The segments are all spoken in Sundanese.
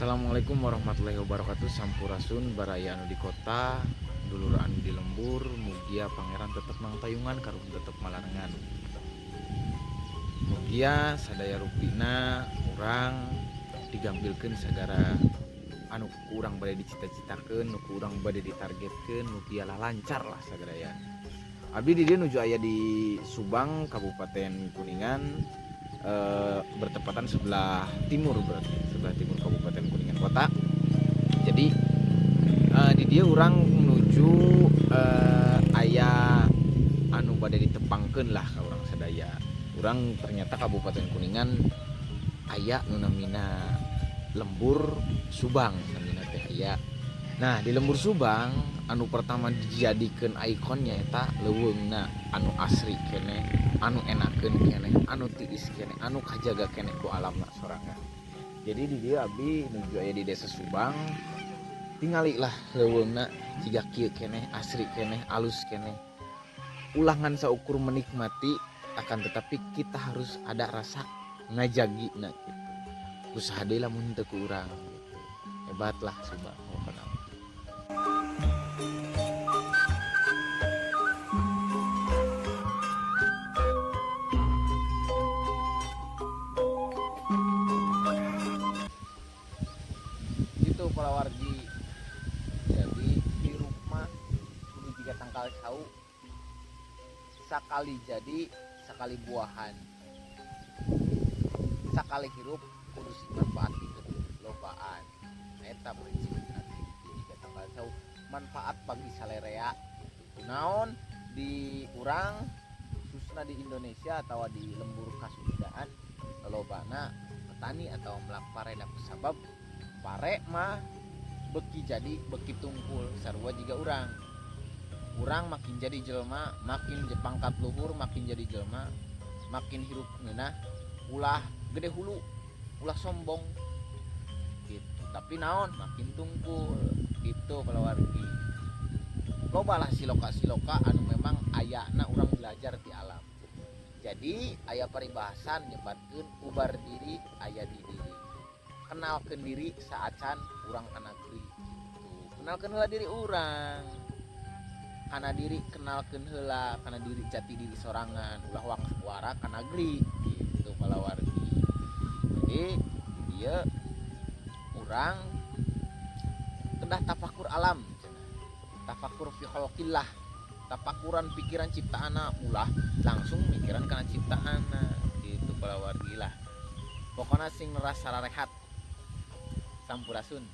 Assalamualaikum warahmatullahi wabarakatuh. Sampurasun baraya anu di kota, dulur anu di lembur, mugia pangeran tetep mangtayungan karuhun tetep malarengan. Mugia sadaya rupina urang digampilkeun sagara anu ku urang bade dicita-citakeun, nu ku urang bade ditargetkeun, mugia lah lancar lah sagaraya. Abdi di dieu nuju aya di Subang, Kabupaten Kuningan, bertepatan sebelah timur, berarti sebelah timur Kabupaten Kuningan Kota. Jadi di dieu urang menuju aya anu bade ditepangkeun lah ka urang sadaya. Urang ternyata Kabupaten Kuningan aya nu namina Lembur Subang, namina teh aya. Nah, di Lembur Subang anu pertama dijadikeun ikonnya eta leuweungna anu asri keneh, anu enakeun keneh, anu tiis keneh, anu kajaga keneh ku alamna sorangan. Jadi di dieu abdi nuju aya di Desa Subang, tingali lah leuweungna jiga kieu keneh, asri keneh, alus keneh. Ulah ngan saukur menikmati, akan tetapi kita harus ada rasa ngajagina gitu. Usaha deui lamun teu ku urang gitu. Hebat lah Subang pokona. Gitu para wargi. Jadi hirup mah kudu jiga tangkal cau, sakali jadi sakali buahan, sakali hirup kudu sing manfaat gitu lobaan. Eta prinsip jiga tangkal cau, manfaat bagi salerea gitu. Naon di urang khususnya di Indonesia atau di lembur Kasundaan lobana petani atau melak pare, da sabab pare mah beki jadi beki tungkul. Sarua jiga urang, urang makin jadi jelma, makin pangkat luhur, makin jadi jelma, makin hirup ngeunah, ulah gede hulu, ulah sombong gitu, tapi naon makin tungkul gitu. Kalau wargi loba lah siloka-siloka anu memang ayana urang belajar di alam. Jadi aya paribahasan nyebatkeun ubar diri aya di diri, kenalkeun diri saacan urang ka negeri gitu. Kenalkeun heula diri urang kana diri, kenalkeun heula kana diri, jati diri sorangan, ulah wara ka negeri gitu palawargi. Jadi dieu urang kedah tafakur alam cenah, tafakur fi khalqillah, tafakuran pikiran ciptaana, ulah langsung mikiran kana ciptaana gitu palawargi lah. Pokoknya sing nerasa rehat. Sampurasun.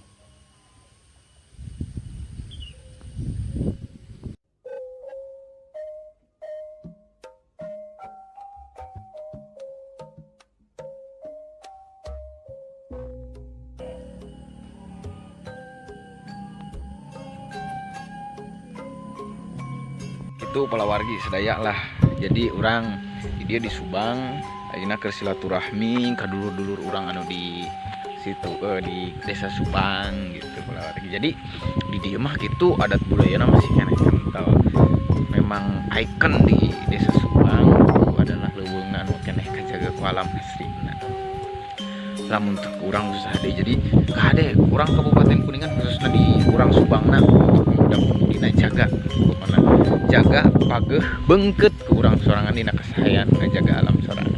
Itu palawargi sedaya lah. Jadi urang di dia di Subang ayeuna keur silaturahmi ka dulur-dulur urang anu di situ, di Desa Subang gitu palawargi. Jadi di dieu mah gitu adat budayana masih keneh kental. Memang ikon di Desa Subang itu adalah leuweungna anu keneh kajaga ku alam asrina. Lamun teu urang susah deui. Jadi kade urang Kabupaten Kuningan khususnya di urang Subangna untuk pemuda-pemudina jaga, pokona jaga pageuh beungkeut ke urang sorangan dina kasahayan ngajaga alam sorangan.